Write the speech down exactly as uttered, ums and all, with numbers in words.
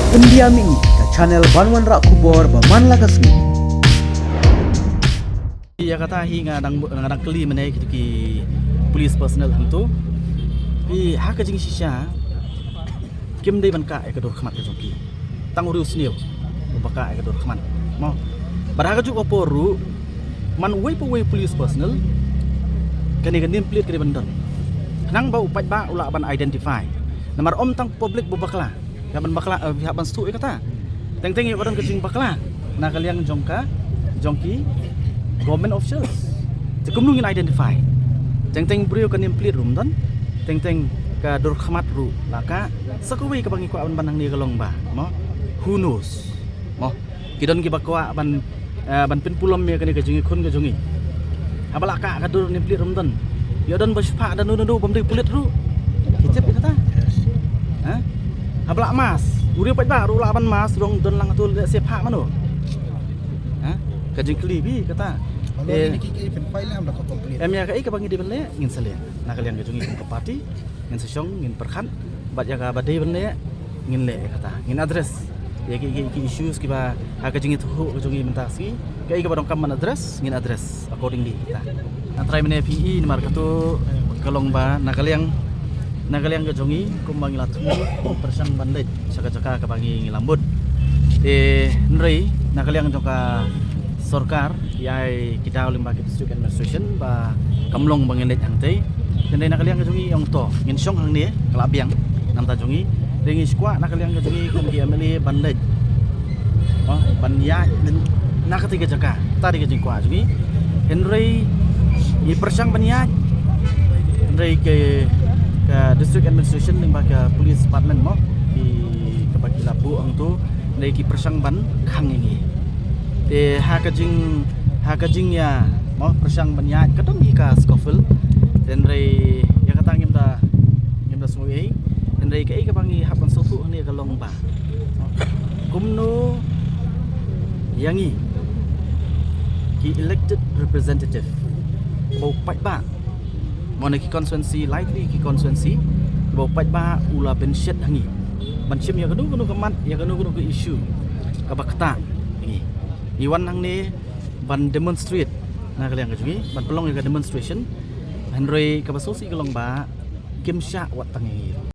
India Mih, ka channel ban wanrah khubor ba man la ka sngi. Ïa kata hi nga dang, nga dang kylli mynne ki, ki police personnel hangto. Ki ha ka jingshisha kim dei ban kah ïa ka dur khmat ka jong ki. Tang u riewsniew uba kah ïa ka dur khmat, mo. Bad ha kajuh ka por ruh, man uwei pa uwei u police personnel, kane ka name plate ka dei ban don, khnang ba u paidbah u lah ban identify. Namar ym tang public ba bakla, hap ban bakla, eh, hap ban sngewthuh ïa kata. Teng teng ïoh ka don ka jingbakla na ka liang jong ka, jong ki government officials. Te kumno ngin identify? Teng teng briew ka name plate ruh ym don, teng teng ka dur khmat ruh la kah. Sa kawei kaba ngi kwah ban ban hangne ka long ba, mo, who knows, mo. Ki don kiba kwah ban, eh, ban pynpulom ïa kane ka jingïakhun ka jong ngi. Haba la kah ka dur name plate ruh ym don. Ïoh don ba shiphah da uno uno bym dei pulit ruh. Ki tip ïa kata. Ha? Haba la mask, u riewpaidbah ruh lah ban mask, rong don lang hato leh shiphah mano. Ha? Ka jingkylli bha kata. Te em ïa kaei kaba ngi dei ban leh, ngin sa leh na ka liang ka jong ngi kum ka party. Ngin sa shong, ngin pyrkhat, bad ïa kaba dei ban leh ngin leh ïa kata, ngin address ïa ki, ki, ki issues kiba ha ka jingïathuhkhruh ka jong ngi mynta ka sngi. Kaei kaba donkam ban address ngin address accordingly kita. Nga trai mynne phi i namar kato ka long ba na ka liang, na ka liang ka jong ngi kumba ngi la thmu, pyrshang ban leit sha ka jaka kaba ngi, ngi la mut. Te hynrei na ka liang jong ka sorkar ki ai ki daw lyngba ki district administration ba kam long ba ngin leit hangtei. Hynrei na ka liang ka jong ngi ong to ngin shong hangne ka la biang na ka bynta jong ngi. Te ngi shu kwah na ka liang ka jong ngi kum ki M L A ban leit, oh, ban ïaid na katei ka jaka, kata dei ka jingkwah jong ngi. Hynrei ngi pyrshang ban ïaid, hynrei ka, ka district administration lyngba ka police department, mo, ki, kaba ki la buh hangto, hynrei ki pyrshang ban khang ïa ngi. Te ha ka jing, ha ka jingïa, mo, pyrshang ban ïaid ka don hi ka scuffle. Hynrei ïa kata ngim da, ngim da sngew ei. Hynrei kaei kaba ngi hap ban sngewthuh hangne ka long ba kumno ïa ngi ki elected representative, ba u paidbah, mo, na ki constituency, lai tylli ki constituency, ba u paidbah u la pynshet ha ngi ban shim ïa kano kano ka mat, ïa kano kano ka issue kaba ktah ha ngi. Ngi wan hangne ban demonstrate na ka liang ka jong ngi, ban pynlong ïa ka demonstration. Hynrei kaba sngewsih ka long ba kim shah wat tang ïa ngi.